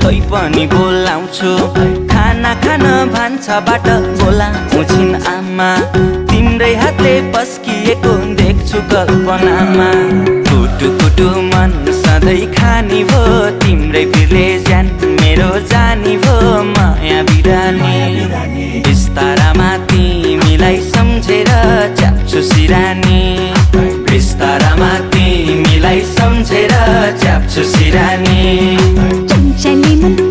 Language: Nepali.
तै पनि बोलाउँछु खाना खान भान्साबाट बोलाउँछिन् आमा तिम्रै हातले पस्किएको देख्छु कल्पनामा कुटु कुटु मन सधैँ खानी भो तिम्रै पिरले ज्यान मेरो जानी भो माया बिरानी बिस्तारामा तिमीलाई सम्झेर च्याप्छु सिरानी बिस्तारामा तिमीलाई सम्झेर च्याप्छु सिरानी चञ्चली मन